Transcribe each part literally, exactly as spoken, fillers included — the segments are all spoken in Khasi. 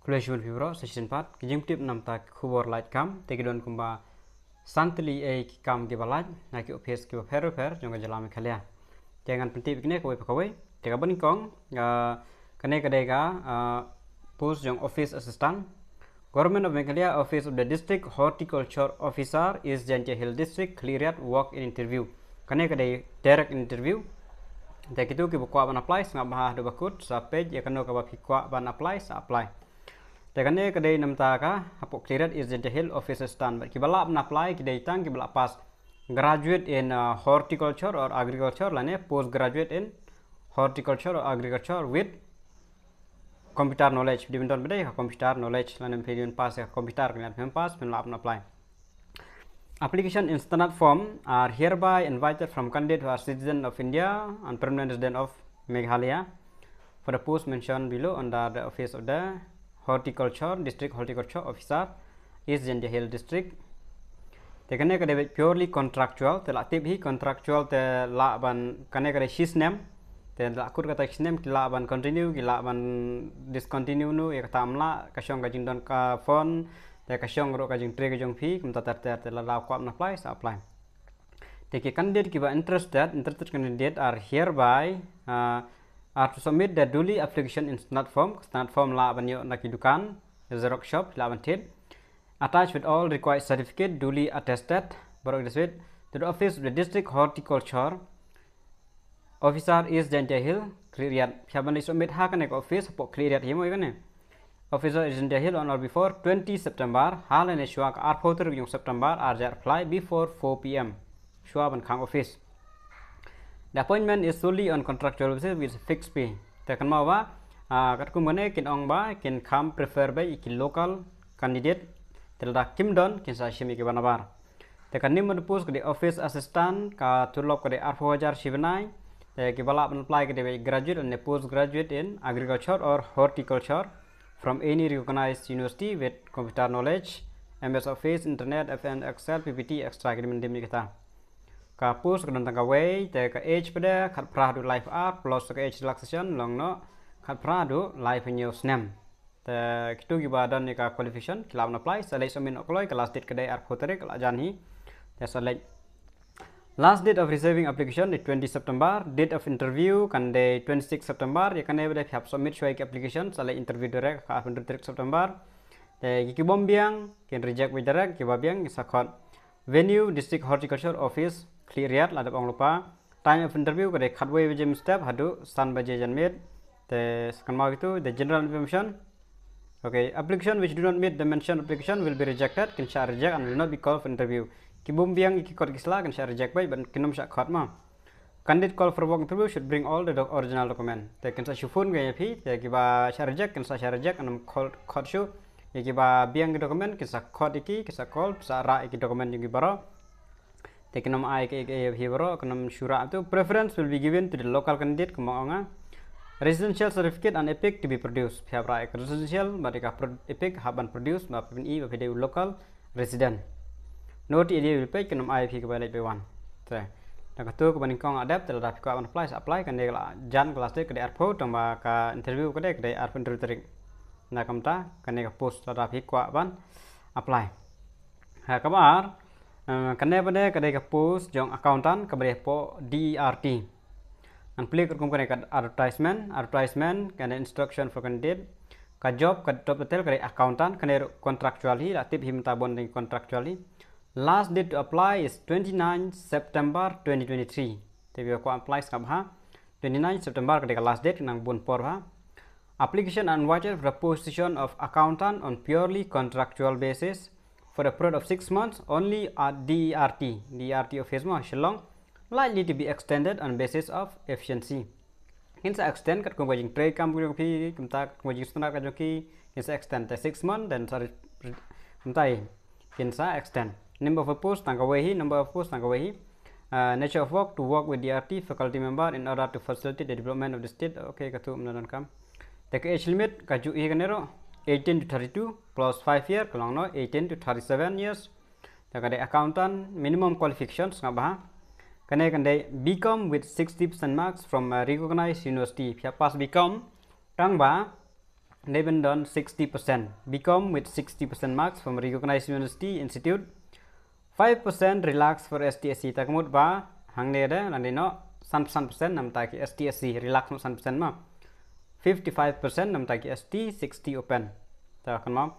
Khublei shibun phi baroh, sa shisien pat ki jingpyntip namar ki khubor lait kam, te ki don kumba san tylli ei ki kam kiba lait na ki office kiba pher pher jong ka jylla Meghalaya. Te ngan pyntip ïa kine kawei pa kawei. Te kaba nyngkong, ah, kane ka dei ka, ah, post jong office assistant. Government of Meghalaya, Office of the District Horticulture Officer, East Jaintia Hills District, Khliehriat, walk in interview. Kane ka dei direct interview. Te kito kiba kwah ban apply, sngap bha haduh ba kut, sa peit ïa kano kaba phi kwah ban apply, sa apply. Te kane ka dei namar ka hapoh Khliehriat East Jaintia Hills Office assistant. Bad kiba lah ban apply ki dei tang kiba lah pass graduate in, uh, horticulture or agriculture lane postgraduate in horticulture or agriculture with computer knowledge. Dei ban don ba dei ka computer knowledge lane phi dei ban pass ïa ka computer, kane phi pass phin lah ban apply. Application in standard form are hereby invited from candidate who are citizen of India and permanent resident of Meghalaya for the post mentioned below under the Office of the Horticulture, District Horticulture Officer, East Jaintia Hills District. Te kane ka dei purely contractual, te lah tip hi contractual te lah ban, kane ka dei shi snem, te lah kut kata shi snem ki lah ban continue, ki lah ban discontinue noh, ïa kata em lah, ka shong ka jingdon ka phone, te ka shong ruh ka jingtrei ka jong phi, kumta ter ter, te lada kwah ban apply, sa apply. Te ki candidate kiba interested, interested candidate are hereby, uh, are to submit the duly application in standard form, standard form lah ban ïoh na ki dukan, xerox shop, lah ban thied. Attached with all required certificate duly attested, baroh ki da submit, to the office of the District Horticulture Officer, East Jaintia Hills, Khliehriat. Phi hap ban leit submit ha kane ka office hapoh Khliehriat hi mo ïa kane. Officer, East Jaintia Hills, on or before twenty September, ha lane shuwa ka arphew tarik jong September, ar hajar arphew lai, before four P M. Shuwa ban khang office. The appointment is solely on contractual basis with fixed pay. Te kynmaw ba, ah, katkum kane kin ong ba kin kham prefer ba ïa ki local candidate, te lada kim don kin sa shim ïa kiba nabar. Te ka name of the post ka dei office assistant, ka tulop ka dei arphew hajar shi bnai. Te kiba lah ban apply ka dei graduate and postgraduate in agriculture or horticulture from any recognized university with computer knowledge, M S Office, internet, F N Excel, P P T, et cetera. Ki dei mynta mynta kita. Ka post ka don tang kawei, te ka age pat de khatphra haduh laiphew ar, plus ka age relaxation long noh khatphra haduh laiphew hynñiew snem. Te kito kiba don ïa ka qualification ki lah ban apply, sa leit submit noh kloi, ka last date ka dei arphew tarik, ka la jan hi. Te sa leit. Last date of receiving application is twenty September, date of interview kan dei twenty-six September, ïa kane ba dei phi hap submit shuwa ïa ki application, sa leit interview direct ha ka arphew tarik September. Te ki, ki bym biang kin reject beit direct, kiba biang kin sa khot. Venue, District Horticulture Office, Khliehriat, la dep ong lypa. Time of interview ka dei khatwei baje mynstep haduh san baje janmiet. Te sa kynmaw kito, the general information. Okay, application which do not meet the mentioned application will be rejected, kin shah reject and will not be called for interview. Ki bym biang ïa ki kot ki sla kin shah reject beit, bad kin ym shah khot mo. Candidate called for walk interview should bring all the doc-, original document. Te kin sa shu phone ïa phi, te kiba shah reject kin sa shah reject, kin ym khot, khot shuh. Ïa kiba biang ki document kin sa khot ïa ki, kin sa call, sa rah ïa ki document jong ki baroh. Te kin ym ai ïa ki, ïa ki, ïa phi baroh, kin ym shu rah tu. Preference will be given to the local candidate, kumba ong nga. Residential certificate and EPIC to be produced. Phi hap rah ïa ka residential bad ïa ka pro-, EPIC hap ban produce, ba phin i ba phi dei u local resident. Note area will page, kin ym ai phi kaba leit bad wan. Te da kato kaba nyngkong la dep, te lada phi kwah ban apply sa apply, kane ka la jan ka last date ka dei arphew, tang ba ka interview ka dei, ka dei arphew hynriew tarik. Na kumta kane ka post lada phi kwah ban apply. Ha kaba ar, eh, kane ba dei ka dei ka post jong accountant kaba dei hapoh D E R T. Ngan plie katkum kane ka advertisement, advertisement, kane instruction for candidate. Ka job, ka job title ka dei accountant, kane ruh contractual hi, la tip hi mynta bun dei contractual hi. Last date to apply is twenty-nine September twenty twenty-three. Te phi kwah apply sngap bha. Twenty-nine September ka dei ka last date, nang bun por bha. Application are invited for the position of accountant on purely contractual basis for a period of six months only at D E R T, D E R T office mo Shillong, likely to be extended on basis of efficiency. Kin sa extend katkum ka jingtrei kam ka jong phi, kumta katkum ka jingstad ka jong ki, kin sa extend te six month, then sa re-, re-, kumta hi, kin sa extend. Number of post tang kawei hi, number of post tang kawei hi. Uh, nature of work, to work with D R T faculty member in order to facilitate the development of the state. Okay, katu mynta don kam. Te ka age limit ka ju hi kane ruh, eighteen to thirty-two plus five year, ka long noh eighteen to thirty-seven years. Te ka dei accountant, minimum qualifications sngap bha. Kane kan dei B Com with sixty percent marks from a recognized university. Phi hap pass B Com, tang ba Dei ban don sixty percent. B Com with sixty percent marks from recognized university institute. Five percent relax for S T S C. Ta ka mut ba hangne de, nang dei noh san percent namta ki S T S C, relax noh san percent ma. Fifty-five percent namta ki S T, sixty open. Ta kan ma.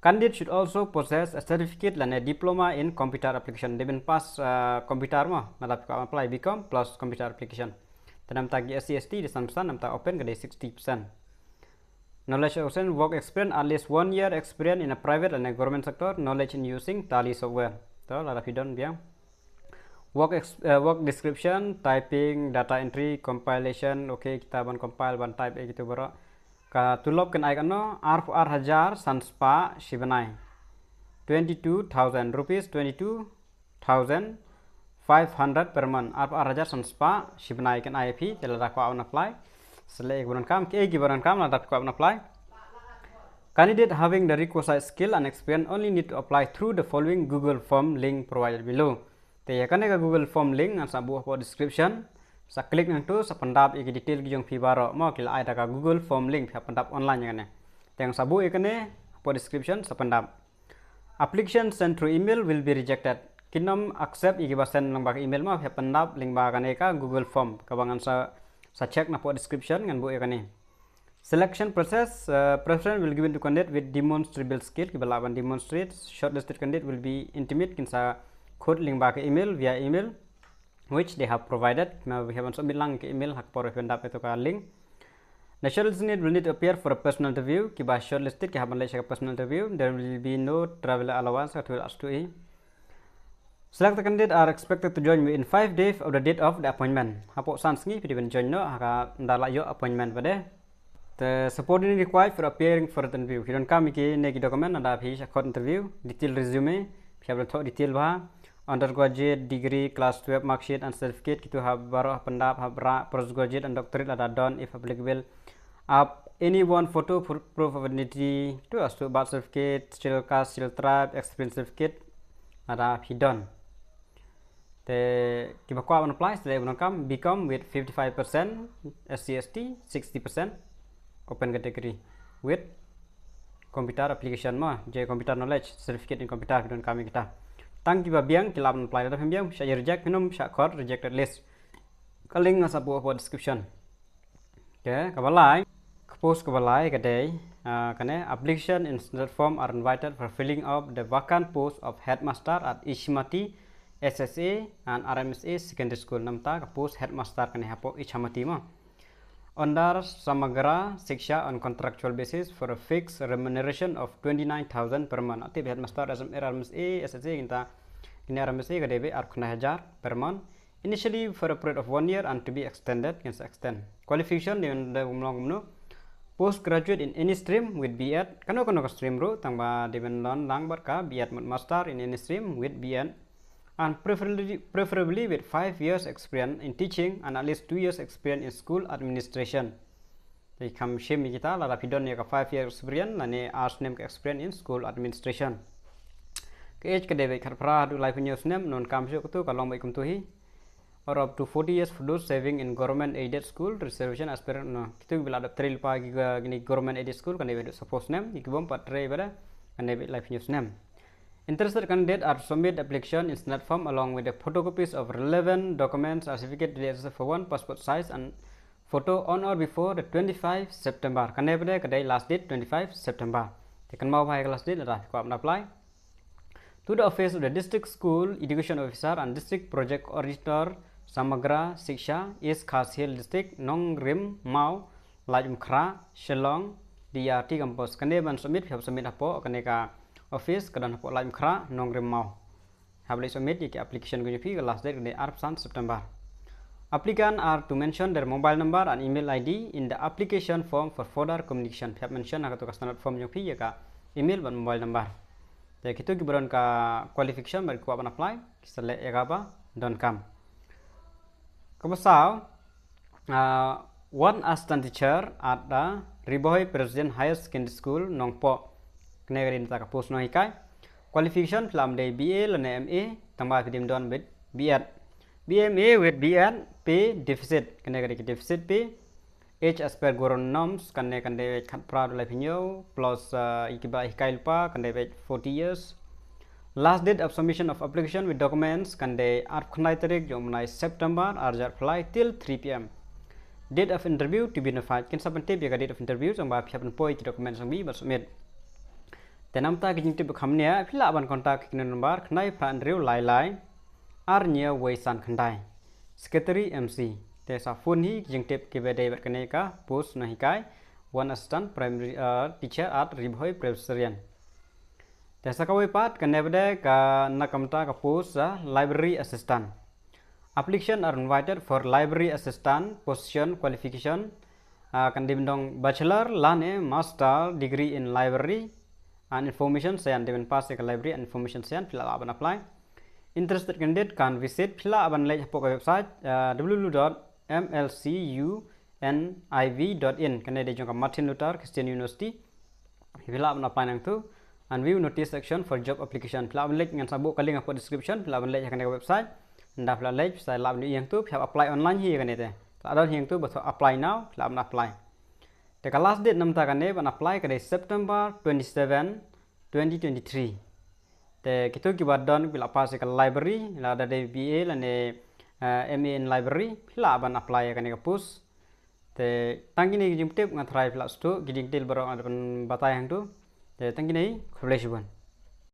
Candidate should also possess a certificate lane diploma in computer application. Dei ban pass, uh, computer ma, nalap ka apply B Com plus computer application. Ta namta ki S T S C dei san percent, namta open ka dei sixty percent. Knowledge of work experience, at least one year experience in a private and a government sector, knowledge in using Tally software. To, lada phi don biang. Work, ex, uh, work description, typing, data entry, compilation, okay, kita ban compile, ban type, eh, gitu baroh. Ka tulop kan ai kano, arphew ar hajar san spah shi bnai. Twenty-two thousand rupees, twenty-two thousand five hundred per month. Arphew ar hajar san spah shi bnai kan ai phi, te lada kwah ban apply. Select ki ba donkam, ki ba donkam, lada kwah ban apply. Candidate having the requisite skill and experience only need to apply through the following Google form link provided below. Te ïa kane ka Google form link ngan sa buh hapoh description. Sa click nangtu, sa pyndap ïa ki detail ki jong phi baroh. Mo ki la ai da ka Google form link, phi hap pyndap online ïa kane. Te ngan sa buh ïa kane hapoh description, sa pyndap. Application sent through email will be rejected. Kin ym accept ïa ki ba send lyngba ka email ma, phi hap pyndap lyngba kane ka Google form. Kaba ngan sa, sa check napoh description ngan buh ïa kane. Selection process, uh, preference will given to candidate with demonstrable skill, ki ba lah ban demonstrate. Shortlisted candidate will be intimate, kin sa khot lyngba ka email, via email, which they have provided, ma phi hap ban submit lang ka email ha ka por ba phi pyndap ïa ka link. The shortlisted candidate will need to appear for a personal interview, ki ba shortlisted ki hap ban leit sha ka personal interview, there will be no travel allowance, ka tu la stu i. Selected candidate are expected to join within five days of the date of the appointment. Hapoh san sngi phi dei ban join noh ha ka ynda la ïoh appointment pat de. The subordinate required for appearing for the interview. Ki donkam ïa kine ki document ynda phi sa khot interview, detail resume, phi hap ban thoh detail bha, undergraduate degree, class twelve mark sheet and certificate, kitu hap baroh hap pyndap, hap rah, postgraduate and doctorate lada don if applicable. Ap any one photo for proof of identity, tu astu birth certificate, schedule caste, schedule tribe, experience certificate, lada phi don. Te ki ba kwah ban apply, select ban kam, B Com with fifty-five percent, S C S T sixty percent, open category with computer application ma, je computer knowledge, certificate in computer, phi donkam ïa kita. Tang ki ba biang ki lah ban apply, lada phim biang, shah reject, phin ym shah khot rejected list. Ka link nga sa buh hapoh description. Okay, kaba lai. Ka post kaba lai ka dei, ah, kane, application in standard form are invited for filling of the vacant post of headmaster at Ichamati S S A and R M S A Secondary School. Namta ka post headmaster kane hapoh Ichamati ma. Under Samagra Shiksha on contractual basis for a fixed remuneration of twenty-nine thousand per month. Ati headmaster S M R, R M S A, S S A, kita, ini R M S A ka dei be arphew khyndai hajar per month. Initially for a period of one year and to be extended, kin sa extend. Qualification dei ban long kumno. Postgraduate in any stream with B Ed. Kano kano ka stream ruh, tang ba dei ban long lang bad ka B Ed mut master in any stream with B Ed. And preferably, preferably with five years experience in teaching and at least two years experience in school administration. Te kham shim ïa kita, lada phi don ïa ka five year experience lane ar snem ka experience in school administration. Ka age ka dei beit khatphra haduh laiphew hynñiew snem, nang kam shuh katu ka long beit kumtu hi. Or up to forty years for those serving in government aided school, reservation aspirant, no. Kitu ki ba la dep trei lypa ki, kine government aided school, kan dei beit haduh saphew snem, ki bym pat trei beit, kan dei beit laiphew hynñiew snem. Interested candidate are to submit application in standard form along with the photocopies of relevant documents, certificate, D D S for one, passport size and photo on or before the twenty-five September. Kane pat de ka dei last date twenty-five September. Te kynmaw bha ïa ka last date lada kwah ban apply. To the office of the District School Education Officer and District Project Coordinator, Samagra Shiksha, East Khasi Hills District, Nongrim Maw, Laitumkhrah, Shillong, D R T Campus. Kane ban submit, phi hap submit hapoh kane ka office ka don hapoh Laitumkhrah, Nongrim Maw. Hap leit submit ïa ki application ka jong phi, ka last date ka dei arphew san September. Applicant are to mention their mobile number and email I D in the application form for further communication. Phi hap mention ha katu ka standard form jong phi ïa ka email bad mobile number. Te kitu ki ba don ka qualification bad ki kwah ban apply, ki select ïa kaba donkam. Kaba saw, ah, one assistant teacher at the Ri Bhoi Presbyterian Higher Secondary School, Nongpoh. Kane ka dei na ka post nonghikai. Qualification phi lah ban dei B A lane M A, tang ba phi dei ban don beit B Ed. B A, M A with B Ed, pay deficit. Kane ka dei ka deficit pay. Age as per government norms kan dei, kan dei wei khatphra haduh laiphew hynñiew, plus, uh, ïa kiba hikai lypa kan dei wei forty years. Last date of submission of application with documents kan dei arphew khyndai tarik jong u bnai September arhajar arphew lai till three P M. Date of interview to be notified. Kin sa pyntip ïa ka date of interview jong ba phi hap ban poi ki documents jong phi ban submit. Te namta ki jingtip kham nia, phi lah ban contact ki number khyndai phra hynriew lai lai ar hynñiew wei san khyndai. Secretary M C. Te sa phone hi ki jingtip kiba dei bad kane ka post nonghikai, one assistant primary, uh, teacher at Ri Bhoi Presbyterian. Te sa kawei pat kane pat ka na ka bynta ka post, uh, library assistant. Application are invited for library assistant position. Qualification, uh, kan dei ban long bachelor lane master degree in library and information science, dei ban pass ïa ka library and information science, phi lah ban apply. Interested candidate can visit, phi lah ban leit hapoh ka website, uh, W W W dot M L C U N I V dot in, kane dei jong ka Martin Luther Christian University. Phi lah ban apply nangtu. And view notice section for job application. Phi lah ban leit, ngan sa buh ka link hapoh description, phi lah ban leit ha kane ka website. Ynda phi lah leit, phi sa lah ban ïohi hangtu, phi hap apply online hi kane te. Phi lah don hi hangtu ba thoh apply now, phi lah ban apply. Te ka last date namta kane ban apply ka dei September twenty-seven, twenty twenty-three. Te kito kiba don, kiba la pass ïa ka library, lada dei B A lane, eh, M A in library, phi lah ban apply ïa kane ka post. Te tang kine ki jingtip, nga tharai phi lah sngewthuh ki detail baroh nga da pynbatai hangtu. Te tang kine, khublei shibun.